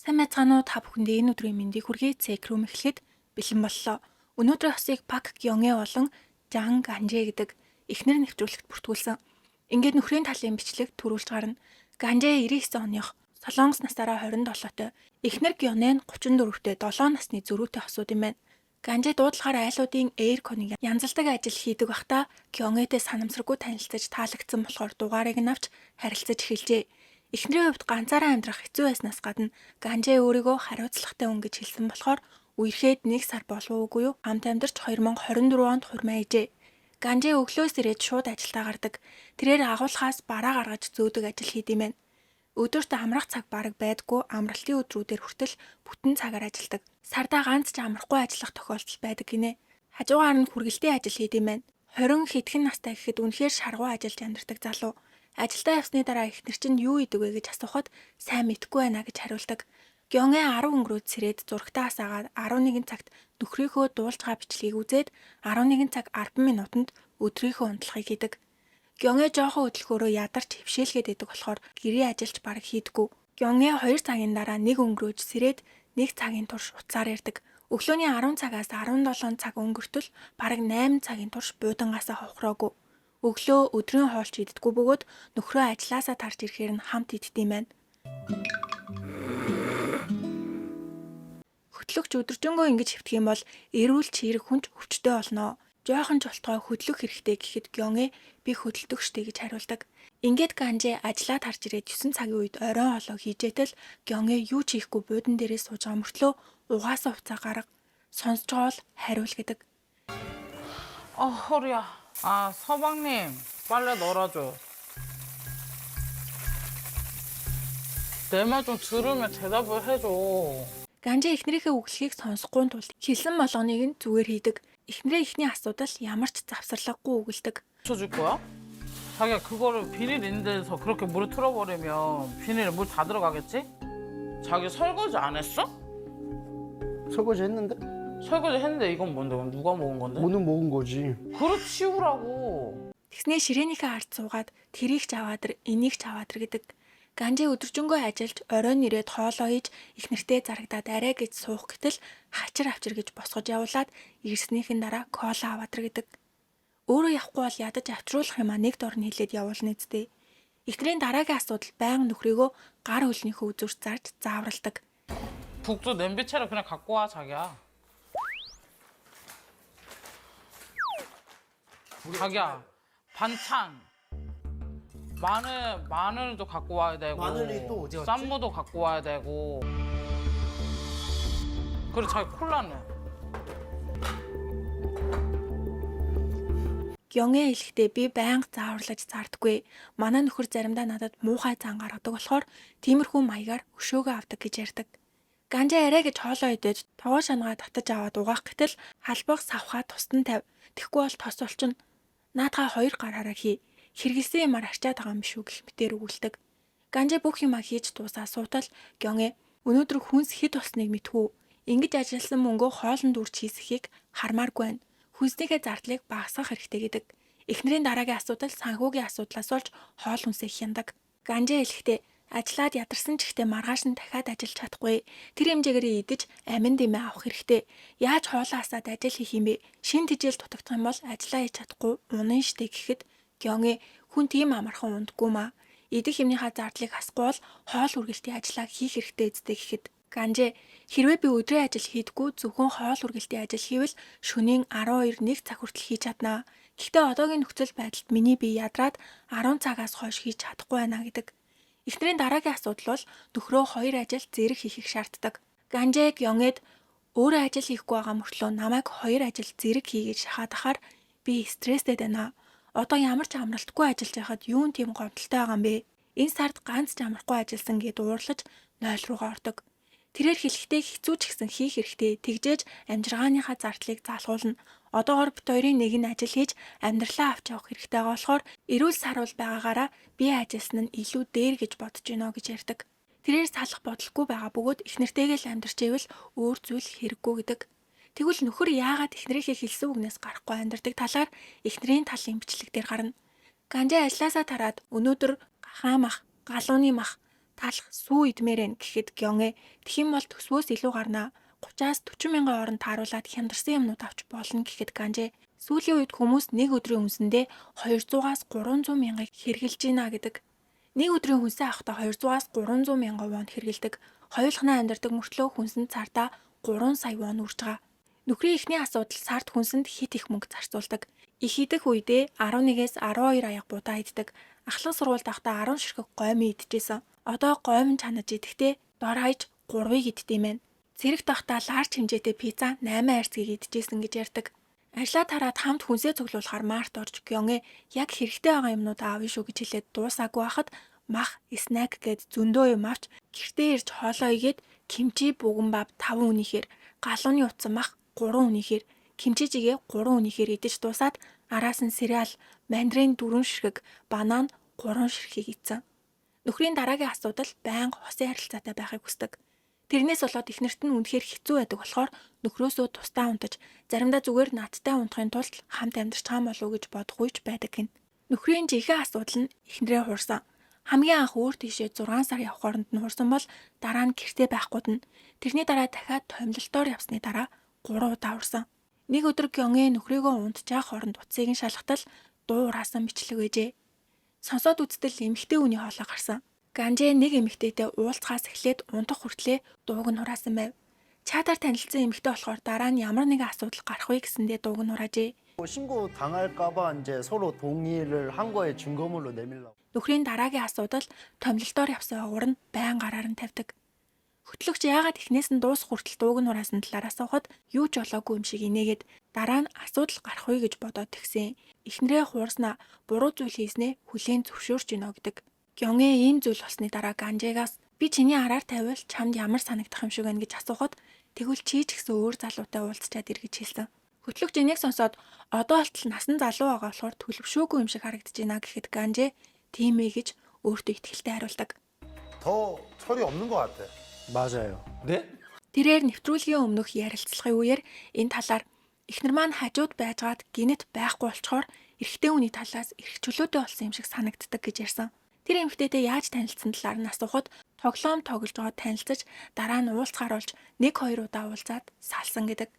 Сайн байцгаана уу, та бүхэндээ энэ өдрийн мэндийг хүргэе. Цэкрум эхлэхэд бэлэн боллоо. Өнөөдрийн хосыг Пак Гёнгэ болон Жан Ганжэ гэдэг эхнэр нэвтрүүлэгт бүртгүүлсэн. Ингээд нөхрийн талын бичлэг төрүүлж гарна. Ганжэ 99 оных, Солонгос насаараа 27-той. Эхнэр Гёнэ нь 34-тэй 7 насны зөрүүтэй хосууд юм байна. Ганжэ дуудлагаар айлуудын эйрконыг янзалдаг ажил хийдэг байхдаа Гёнэтэй санамсаргүй танилцаж таалагдсан болохоор дугаарыг нь авч харилцаж эхэлжээ. Эхнэрийн хувьд ганцаараа амьдрах хэцүү байснаас гадна Ганжэ өөрийгөө хариуцлагатай хүн гэж хэлсэн болохоор үерхэд нэг сар болов уугүй юу хамт амьдарч 2024 онд хурмаа ижээ. Ганжэ өглөөс ирээд шууд ажилдаа гардаг. Тэрээр агуулхаас бараа гаргаж зөөдөг ажил хийд юм байна. Өдөрт амрах цаг бараг байдаггүй, амралтын өдрүүдээр хүртэл бүтэн цагаар ажилладаг. Сардаа ганц ч амрахгүй ажиллах тохиолдол байдаг гинэ. Хажуугаар нь хүргэлтийн ажил хийд юм байна. 20 хэдхэн настай гэхэд үнэхээр шаргуу ажиллаж амьдардаг залуу. Ажилдаа явсны дараа эхнэр чинь юу идэг вэ гэж асуухад сайн мэдэхгүй байна гэж хариулдаг. Гёнгэ 10 өнгөрөөд сэрээд зурагтаа асаагаад 11 цагт нөхрийнхөө дуулж байгаа бичлэгийг үзээд 11 цаг 10 минутанд өдрийнхөө унтлагыг хийдэг. Гёнгэ жоохон хөдөлгөөрөө ядарч хөвшөөлгээд идэг болохоор гэрээ ажилч бараг хийдэггүй. Гёнгэ 2 цагийн дараа нэг өнгөрөөж сэрээд 1 цагийн турш утсаар ярьдаг. Өглөөний 10 цагаас 17 цаг өнгөртөл бараг 8 цагийн турш буудангаасаа ховхроогүй. Өглөө өдрийн хоолч иддэггүй бөгөөд нөхрөө ажилласаа тарж ирэхээр нь хамт иддэг юм байна. Хөтлөгч өдөржингөө ингэж хэвтэх юм бол эрүүл чирэг хүн ч өвчтөй болно. Жоохон ч болтгой хөдлөх хэрэгтэй гэхэд Гёнгэ би хөдөлдөг штэ гэж хариулдаг. Ингээд Ганжэ ажлаа тарж ирээд 9 цагийн үед оройн хоолоо хийжээтэл Гёнгэ юу ч хийхгүй буудан дээрээ сууж байгаа мөртлөө угаасаа хувцаа гарга сонсож байгаа бол хариул гэдэг. 아, 허리야. 아, 서방님, 빨래 널어줘. 내 말 좀 들으면 대답을 해줘. Ганжи эхнэрийнхээ үгэлхийг сонсохгүй тулд хэлсэн болгоныг нь зүгээр хийдэг. Эхнэрээ эхний асуудал ямар ч завсарлаггүй үгэлдэг. 쳐줄 거야? 자기야, 그거를 비닐 있는 데서 그렇게 물을 틀어버리면 비닐에 물 다 들어가겠지? 자기 설거지 안 했어? 설거지 했는데? 설거지 했는데 이건 뭔데? 그럼 누가 먹은 건데? 오늘 먹은 거지. 그릇 치우라고. Тэгснээ ширээнийхээ ард суугаад тэрийг ч аваад ир, энийг ч аваад ир гэдэг. Ганжи өдөржингөө ажиллаж оройн ирээд хоолоо хийж их нэртэй зарагдаад арай гэж суух гэтэл хачир авчир гэж босгож явуулаад ирснийхэн дараа кола аваад ир гэдэг. Өөрөө явахгүй бол ядаж авчруулах юмаа нэг дор нь хилээд явуулна үсттэй. Эхнэрийн дараагийн асуудал байнга нөхрийгөө гар хөлнийхөө үзүүрт зарж зааварладаг. 국도 냄비채로 그냥 갖고 와, 자기야. 자기야, 반찬. 마늘도 갖고 와야 되고. 마늘이 또 어디 갔지? 쌈무도 갖고 와야 되고. 그리고 자기 콜라는. Гёнгэ хэлэхдээ би байнга зааварлаж зардаггүй. Манай нөхөр заримдаа надад муухай зан гаргадаг болохоор тиймэрхүү маягаар өшөөгөө авдаг гэж ярьдаг. Ганжа арай гэж хоолоо идэж тогоо шангаа татаж аваад угаах гэтэл халбаг савхаа тусдан тавь. Тэгэхгүй бол тос болчихно. Наадхаа хоёр гараараа хий. Хэрэгэлсэн юмар арчаад байгаа юм биш үү гэх мэтээр өгүүлдэг. Ганжа бүх юмаа хийж дуусаа суутал Гёнгэ өнөөдөр хүнс хэд болсныг мэдхүү. Ингэж ажилласан мөнгөө хоолнд үрж хийсхийг хармааргүй байна. Хүнснийхээ зардлыг багасгах хэрэгтэй гэдэг. Эхнэрийн дараагийн асуудал санхүүгийн асуудлаас болж хоол хүнсээ хяндаг. Ганжа хэлэхдээ ажиллаад ядарсан ч ихтэй маргааш нь дахиад ажиллаж чадахгүй. Тэр хэмжээгээр идэж амин дэмээ авах хэрэгтэй. Яаж хоолоо асаад ажил хийх юм бэ? Шин тэжээл дутагдах юм бол ажиллаа хийж чадахгүй унан штэ гэхэд Гёнгэ хүн тийм амархан ундаггүй маа. Идэх юмныхаа зардлыг хасахгүй бол хоол үргэлтийн ажлаа хийх хэрэгтэй эзтэй гэхэд Ганжэ хэрвээ би өдрийн ажил хийдэггүй зөвхөн хоол үргэлтийн ажил хийвэл шөнийн 12 1 цаг хүртэл хийж чаднаа. Гэхдээ одоогийн нөхцөл байдалд миний бие ядраад 10 цагаас хойш хийж чадахгүй байна гэдэг. Эхнэрийн дараагийн асуудал бол нөхрөө хоёр ажил зэрэг хийхийг шаарддаг. Ганжэг Ёнгэд өөрөө ажил хийхгүй байгаа мөртлөө намайг хоёр ажил зэрэг хийгээд шахаад ахаар би стресстэй байна. Одоо ямар ч амралтгүй ажиллаж байхад юун тийм гомдолтой байгаа юм бэ? Энэ сард ганц ч амрахгүй ажилласан гэд уурлаж 0 руугаа ордог. Тэрээр хэлэхдээ хэцүү ч гэсэн хийх хэрэгтэй. Тэгжээж амжиргааныхаа зардлыг залгуулна. Одоогор бит хоёрын нэг нь ажил хийж амьдралаа авч явах хэрэгтэй байгаа болохоор эрүүл саруул байгаагаараа би ажилласан нь илүү дээр гэж бодож байна гэж ярьдаг. Тэрээр салах бодолгүй байгаа бөгөөд эхнэртэйгээ л амьдарч ивэл өөр зүйл хэрэггүй гэдэг. Тэгвэл нөхөр яагаад эхнэрийнхээ хэлсэн үгнээс гарахгүй амьдардаг талаар эхнэрийн талын бичлэг дээр гарна. Ганжа ажилласаа тараад өнөөдөр гахаа мах, галууны мах, Талах сүү идмээр байна гэхэд Гёнгэ тэгэх юм бол төсвөөс илүү гарнаа. 30-аас 40 мянган орон тааруулаад хямдарсан юмнууд авч болно гэхэд Ганжээ сүүлийн үед хүмүүс нэг өдрийн үндсэндээ 200-аас 300 мянгаыг хэрглэж гинэ гэдэг. Нэг өдрийн хүнсээ авахдаа 200-аас 300 мянган вон хэргэлдэг. Хоёулахнаа амьдардаг мөртлөө хүнсэнд сардаа 3 сая вон үрж байгаа. Нөхрийн эхний асуудал сард хүнсэнд хэт их мөнгө зарцуулдаг. Их идэх үедээ 11-ээс 12 аяга будаа иддэг. Ахлах сургуульд байхдаа 10 ширхэг гоймон идчихсэн. Одоо гоймон чанаж идэхдээ дор хаяж 3-ыг иддэг юм байна. Цэрэгт байхдаа large хэмжээтэй пицца 8 хайрцгийг идчихсэн гэж ярьдаг. Ажлаа тараад хамт хүнсээ цуглуулахаар март орж Гёнгэ яг хэрэгтэй байгаа юмнууд аавна шүү гэж хэлээд дуусаагүй байхад мах, snack гээд зөндөө юм авч гэртээ ирж хоолоо игээд кимчи буган бап 5 үнийхээр, галууны утсан мах 3 үнийхээр, кимчи жигээ 3 үнийхээр идэж дуусаад араас нь сериал, мандарин 4 ширхэг, банан 3 ширхгийг идсэн. Нөхрийн дараагийн асуудал байнга хосын харилцаатай байхыг хүсдэг. Тэрнээс болоод эхнэрт нь үнэхээр хэцүү байдаг болохоор нөхрөөсөө тусдаа унтаж, заримдаа зүгээр надтай унтахын тулд хамт амьдарч байгаа болов уу гэж бодох үеч байдаг гэнэ. Нөхрийн жинхэнэ асуудал нь эхнэрээ хуурсан. Хамгийн анх өөр тийшээ 6 сар явах хооронд нь хуурсан бол дараа нь гэртээ байхгүйд нь. Тэрний дараа дахиад томилолтоор явсны дараа 3 удаа хуурсан. Нэг өдөр Гёнгэ нөхрийгөө унтжаах хооронд утсыг нь шалгатал дуу ураасан бичлэг байжээ. Сонсоод үзтэл эмэгтэй хүний хоолой гарсан. Ганжээ нэг эмэгтэйтэй уулзахаас эхлээд унтах хүртлээ дууг нь хураасан байв. Чатаар танилцсан эмэгтэй болохоор дараа нь ямар нэгэн асуудал гарах вэ гэсэндээ дууг нь хураажээ. 신고 당할까봐 이제 서로 동의를 한 거에 증거물로 내밀라고. Нөхрийн дараагийн асуудал томилолтоор явсан огур нь байн гараар нь тавьдаг. Хөтлөгч яагаад эхнээс нь дуусах хүртэл дууг нь хураасан талаар асуухад юу ч болоогүй юм шиг инээгээд дараа нь асуудал гарах вэ гэж бодоод тэгсэн. Эхнэрээ хуурснаа буруу зүйл хийснээ хүлээн зөвшөөрч гинэ гэдэг. Гёнгэ ийм зүйл болсны дараа Ганжегаас би чиний араар тавиул чамд ямар санагдах юм шиг байна гэж асуухад тэгвэл чи ч гэсэн өөр залуутай уулзчаад ир гэж хэлсэн. Хөтлөгч энийг сонсоод одоо болтол насан залуу байгаа болохоор төлөвшөөгүй юм шиг харагдаж байна гэхэд Ганжээ тийм ээ гэж өөртөө итгэлтэй хариулдаг. 더 철이 없는 것 같아. 맞아요. 네? Тэрээр нэвтрүүлгийн өмнөх ярилцлагын үеэр энэ талаар эхнэр маань хажууд байжгаад гинэт байхгүй болчхоор эрэгтэй хүний талаас эрх чөлөөтэй болсон юм шиг санагддаг гэж ярьсан. Тэр эмэгтэйтэй яаж танилцсан талаар нь асуухад тоглоом тоглож байгаа танилцаж дараа нь уулзахаар болж 1 2 удаа уулзаад салсан гэдэг.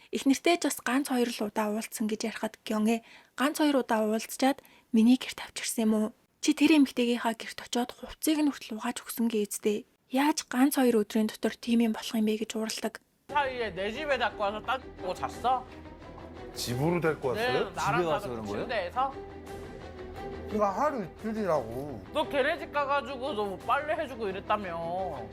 Эхнэртэй ч бас ганц хоёр л удаа уулзсан гэж ярихад Гёнгэ ганц хоёр удаа уулзчаад миний гэрт авчирсан юм уу? Чи тэр эмэгтэйгийнхаа гэрт очиод хувцсыг нь хүртэл угааж өгсөн гээзтэй. Яаж ганц хоёр өдрийн дотор тийм юм болох юм бэ гэж ууралдаг. 사이에 내 집에 데리고 와서 따고 잤어? 집으로 데리고 내 왔어요? 나랑 집에 와서 자는 그런 거예요? 침대에서? 그러니까 하루 이틀이라고. 너 걔네 집 가가지고 너뭐 빨래 해주고 이랬다며.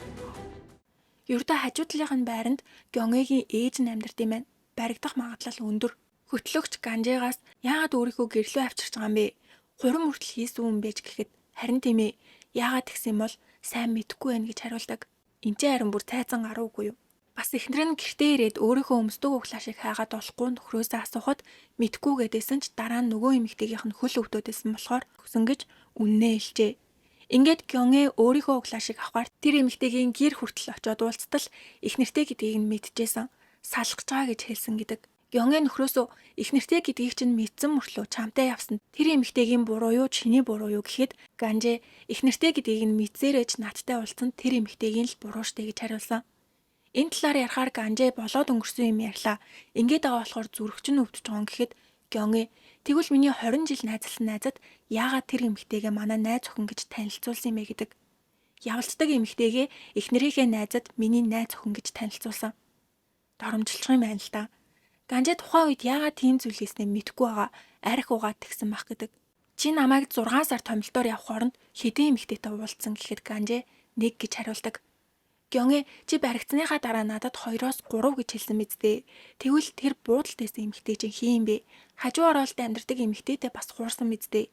Ердөө хажуу талынх нь байранд Гёнгэгийн ээж нь амьдард юм байна. Баригдах магадлал өндөр. Хөтлөгч Ганжегаас яагаад өөрийнхөө гэрлөө авчирч байгаа юм бэ? Хурим хүртэл хийсэн юм бэ ч гэхэд харин тийм ээ. Яагаад тэгсэн юм бол сайн мэдэхгүй байна гэж хариулдаг. Энд чинь харин бүр цайзан гаруугүй юу? Бас эхнэр нь гэртээ ирээд өөрийнхөө өмсдөг углаа шиг хайгаад болохгүй нөхрөөсөө асуухад мэдэхгүй гэдээсэн ч дараа нь нөгөө эмэгтэйгийнх нь хөл өвдөд байсан болохоор өгсөн гэж үннээ хэлжээ. Ингээд Гёнгэ өөрийнхөө углаа шиг авахар тэр эмэгтэйгийн гэр хүртэл очиод уулзтал их нэртэй гэдгийг нь мэдчихсэн. Салах гэж байгаа гэж хэлсэн гэдэг. Гёнгэ нөхрөөсөө их нэртэй гэдгийг чинь мэдсэн мөртлөө чамтай явсан. Тэр эмэгтэйгийн буруу юу, чиний буруу юу гэхэд Ганжээ их нэртэй гэдгийг нь мэдсээрэж надтай уулзсан тэр эмэгтэйгийн л буруу штэ гэж хариулсан. Энэ талаар ярихаар Ганжээ болоод өнгөрсөн юм ярьлаа. Ингээд байгаа болохоор зүрх чинь өвдөж байгаа юм гэхэд Гёнгэ тэгвэл миний 20 жил найзалсан найзад яагаад тэр эмэгтэйгээ манай найз охин гэж танилцуулсан юм бэ гэдэг. Явалцдаг эмэгтэйгээ эхнэрийнхээ найзад миний найз охин гэж танилцуулсан. Доромжилчих юм байна л да. Ганжээ тухайн үед яагаад тийм зүйл хийснээ мэдэхгүй байгаа. Арх угаад тэгсэн байх гэдэг. Чи намайг 6 сар томилтоор явах хооронд хэдэн эмэгтэйтэй уулзсан гэхэд Ганжээ нэг гэж хариулдаг. Гёнгэ чи баригдсаныхаа дараа надад 2-оос 3 гэж хэлсэн биз дээ. Тэгвэл тэр буудалд байсан эмэгтэй чинь хин юм бэ? Хажуу оролт амьдардаг эмэгтэйтэй бас хуурсан биз дээ.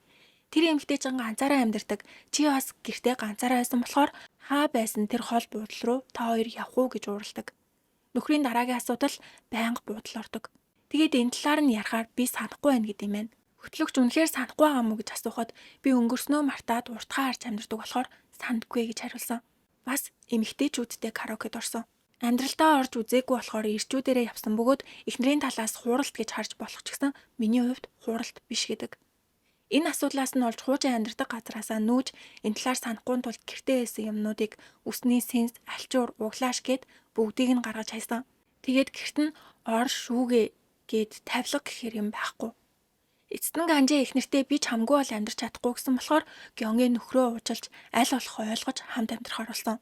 Тэр эмэгтэй чинь ганцаараа амьдардаг. Чи бас гэртээ ганцаараа байсан болохоор хаа байсан тэр хол буудал руу та хоёр явах уу гэж ууралдаг. Нөхрийн дараагийн асуудал байнга буудал ордог. Тэгээд энэ талаар нь ярихаар би санахгүй байна гэдэг юм байна. Хөтлөгч үнэхээр санахгүй байгаа мó гэж асуухад би өнгөрснөө мартаад уртхаа харж амьдардаг болохоор сандаггүй гэж хариулсан. Бас эмэгтэйчүүдтэй караокед орсон. Амьдралдаа орж үзээгүй болохоор ирчүүдээрээ явсан бөгөөд эхнэрийн талаас хууралт гэж харж болох ч гэсэн миний хувьд хууралт биш гэдэг. Энэ асуудлаас нь олж хуучин амьдардаг газраасаа нүүж энэ талаар санахгүй тулд гэртээ байсан юмнуудыг үсний сенс, альчуур, углааш гээд бүгдийг нь гаргаж хайсан. Тэгээд гэрт нь ор шүүгээ гээд тавилга гэхэр юм байхгүй. Эцэст нь Ганжээ эхнэртээ би чамгүй бол амьдрч чадахгүй гэсэн болохоор Гёнгийн нөхрөө уучлж аль болох ойлгож хамт амьдрахаар болсон.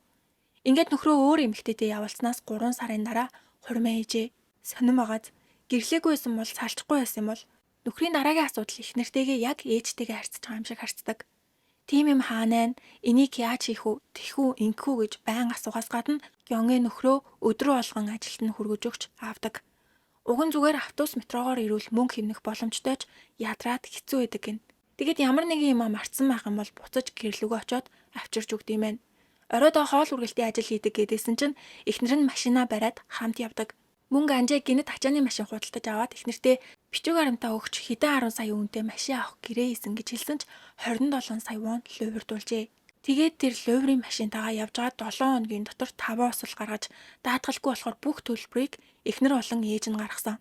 Ингээд нөхрөө өөр эмэгтэйтэй явуулснаас 3 сарын дараа хурмаа ээжээ. Сонин байгааз гэрлээгүй байсан бол салчихгүй байсан юм бол нөхрийн дараагийн асуудал эхнэртэйгээ яг ээжтэйгээ харьцаж байгаа юм шиг харьцдаг. Тийм юм хаана вэ? Энийг яаж хийх үү? Тэхүү, ингэхүү гэж байнга асуугаас гадна Гёнгийн нөхрөө өдрөө болгон ажилд нь хүргэж өгч авдаг. Уг нь зүгээр автобус метрогоор ирвэл мөнгө хэмнэх боломжтой ч ядраад хэцүү байдаг гин. Тэгэд ямар нэгэн юмаа мартсан байх юм бол буцаж гэрлүүгөө очиод авчирч өгд юм байна. Оройдоо хоол үргэлтийн ажил хийдэг гэдээсэн чинь эхнэр нь машинаа бариад хамт явдаг. Мөн Ганжээ гинэт ачааны машин худалдаж аваад эхнэртээ бичиг баримтаа өгч хэдэн 10 сая үнэтэй машин авах гэрээ хийсэн гэж хэлсэн ч 27 сая вон луйвардуулжээ. Тэгээд тэр луйврын машинтайгаа явж байгаа 7 хоногийн дотор 5 осол гаргаж даатгалгүй болохоор бүх төлбөрийг эхнэр болон ээж нь гаргасан.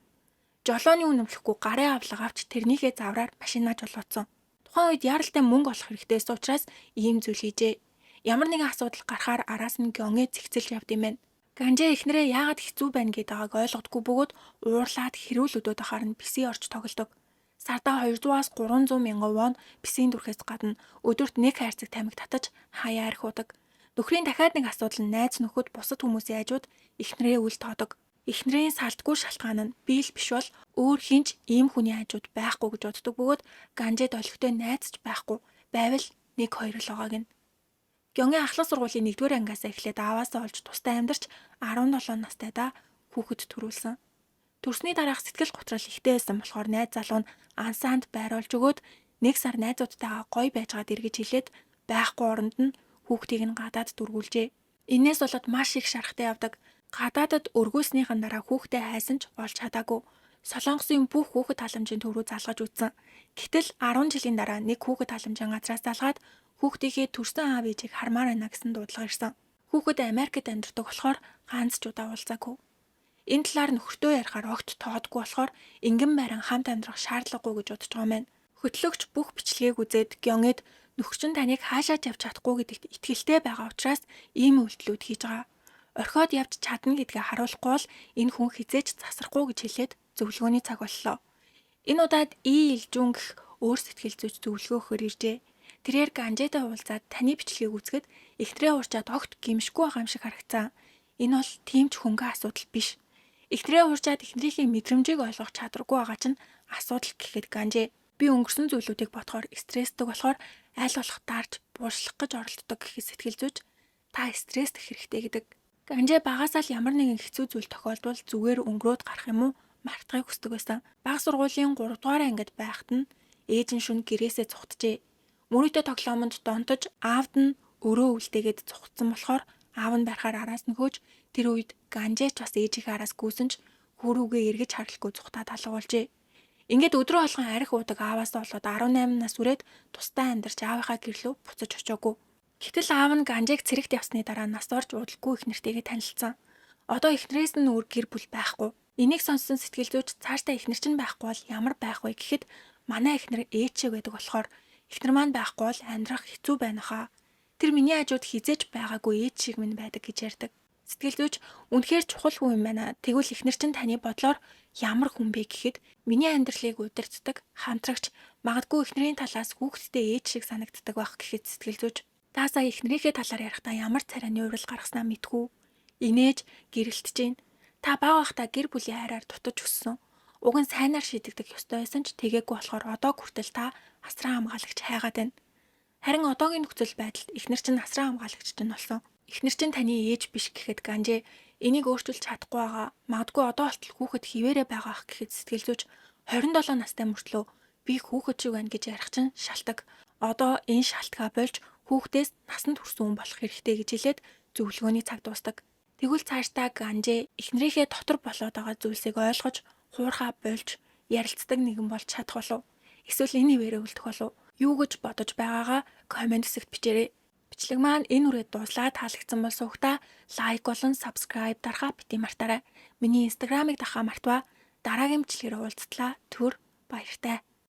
Жолооны үнэмлэхгүй гарын авлага авч тэрнийхээ завраар машинаа жолоодсон. Тухайн үед яаралтай мөнгө олох хэрэгтэйсэн учраас ийм зүйл хийжээ. Ямар нэгэн асуудал гарахаар араас нь Гёнгээ зэгцэлж явд юм байна. Ганжээ эхнэрээ яагаад хэцүү байна гэдэг байгааг ойлгодгүй бөгөөд уурлаад хэрүүл өдөөд ахаар нь писи орж тоглодог. Сардаа 200-аас 300 мянган вон писийн дүрхээс гадна өдөрт нэг хайрцаг тамхи татаж хаяа архиудаг. Нөхрийн дахиад нэг асуудал нь найз нөхөд бусад хүмүүсийн хажууд эхнэрээ үл тоодог. Эхнэрийн салтгүй шалтгаан нь би л биш бол өөр хинч ийм хүний хажууд байхгүй гэж боддог бөгөөд Ганжээд олигтой найз ч байхгүй байвал нэг хоёр л байгаа гэнэ. Гёнгийн ахлах сургуулийн 1-р ангиасаа эхлээд ааваасаа олж тустай амьдарч 17 настайдаа хүүхэд төрүүлсэн. Төрсний дараах сэтгэл готрол ихтэй байсан болохоор найз залуу нь ансаанд байруулж өгөөд нэг сар найзуудтайгаа гоё байжгаад эргэж хэлээд байхгүй оронд нь хүүхдийг нь гадаад дөргүүлжээ. Энээс болоод маш их шарахтай явдаг. Гадаадад өргөөснийхэн дараа хүүхдээ хайсан ч олж чадаагүй. Солонгосын бүх хүүхэд халамжийн төв рүү залгаж үзсэн. Гэтэл 10 жилийн дараа нэг хүүхэд халамжийн газраас залгаад хүүхдийнхээ төрсөн аав ээжийг хармаар байна гэсэн дуудлага ирсэн. Хүүхэд Америкт амьдардаг болохоор ганц ч удаа уулзаагүй. Энэ талаар нөхөртөө ярихаар огт тоодгүй болохоор ингэн байран хамт амьдрах шаардлагагүй гэж бодож байгаа юм байна. Хөтлөгч бүх бичлэгийг үзээд Гёнгэд нөхөр чинь таныг хаашаа ч явж чадахгүй гэдэгт итгэлтэй байгаа учраас ийм үйлдэлүүд хийж байгаа. Орхиод явж чадна гэдгээ харуулахгүй бол энэ хүн хизээч засрахгүй гэж хэлээд зөвлөгөөний цаг боллоо. Энэ удаад И Илжүн гэх өөр сэтгэл зүйч зөвлөгөө өгөхөөр иржээ. Тэрээр Ганжээтэй уулзаад таны бичлэгийг үзэхэд эхнэрээ уурчаад огт гимшгүй байгаа юм шиг харагцсан. Энэ бол тийм ч хөнгөн асуудал биш. Эхнэрээ уурчаад эхнэрийнхээ мэдрэмжийг ойлгох чадваргүй байгаа чинь асуудал гэхэд Ганжээ би өнгөрсөн зүйлүүдийг бодохоор стрессдэг болохоор аль болох дарж бууршлах гэж оролддог гэхэд сэтгэл зүйч та стресстэх хэрэгтэй гэдэг. Ганжээ багасаа л ямар нэгэн хэцүү зүйл тохиолдвол зүгээр өнгөрөөд гарах юм уу мартахыг хүсдэг байсан. Баг сургуулийн 3 дугаар ангид байхад нь ээж нь шүн гэрээсээ цухтжээ. Мөрөөдөө тоглоомонд донтож аавд нь өрөө үлдээгээд цухтсан болохоор аав нь барихаар араас нь хөөж тэр үед Ганжээч бас ээжийнхээ араас гүйсэн ч хөрүүгээ эргэж харалгүй цухтаад алга болжээ. Ингээд өдрөө болгон арх уудаг ааваасаа болоод 18 нас хүрээд тусдаа амьдарч аавынхаа гэрлөө буцаж очоогүй. Гэтэл аав нь Ганжээг цэрэгт явсны дараа нас орж удалгүй эхнэртэйгээ танилцсан. Одоо эхнэрээс нь өөр гэр бүл байхгүй. Энийг сонссон сэтгэл зүйч цаашдаа эхнэр чинь байхгүй бол ямар байх вэ гэхэд манай эхнэр ээж шиг байдаг болохоор эхнэр маань байхгүй бол амьдрах хэцүү байна хаа. Тэр миний хажууд хизээж байгаагүй ээж шиг минь байдаг гэж ярьдаг. Сэтгэл зүйч үнэхээр чухал хүн юм байна. Тэгвэл эхнэр чинь таны бодлоор ямар хүн бэ гэхэд миний амьдралыг удирддаг, хамтрагч, магадгүй эхнэрийн талаас хүүхэдтэй ээж шиг санагддаг байх гэхэд сэтгэл зүйч та сая эхнэрийнхээ талаар ярихдаа ямар царайны уурал гаргаснаа мэдхүү. Инээж гэрэлтэж гин. Та бага байхдаа гэр бүлийн хайраар дутаж өссөн. Уг нь сайнаар шийдэгдэх ёстой байсан ч тэгээгүй болохоор одоо хүртэл та асран хамгаалагч хайгаад байна. Харин одоогийн нөхцөл байдалд эхнэр чинь асран хамгаалагч чинь болсон. Эхнэр чинь таны ээж биш гэхэд Ганжээ энийг өөрчилж чадахгүй байгаа. Магадгүй одоо болтол хүүхэд хിവэрэ байгаа ах гэхэд сэтгэл зүйч 27 настай мөртлөө би хүүхэд шиг байна гэж ярих чинь шалтаг. Одоо энэ шалтгаа болж хүүхдээс насанд хүрсэн хүн болох хэрэгтэй гэж хэлээд зөвлөгөөний цаг дуустдаг. Тэгвэл цаашдаа Ганжээ эхнэрийнхээ дотор болоод байгаа зүйлсийг ойлгож хуурхаа болж ярилцдаг нэгэн болж чадах болов? Эсвэл энэ хിവэрэ үлдэх болов? Юу гэж бодож байгаагаа коммент хэсэгт бичээрэй. Бичлэг маань энэ үрээд дууслаа. Таалагдсан бол суугтаа лайк болон subscribe дарахаа бити мартаарай. Миний Instagram-ыг дахаа мартваа. Дараагийн бичлэгээр уулзтлаа. Түр баяртай.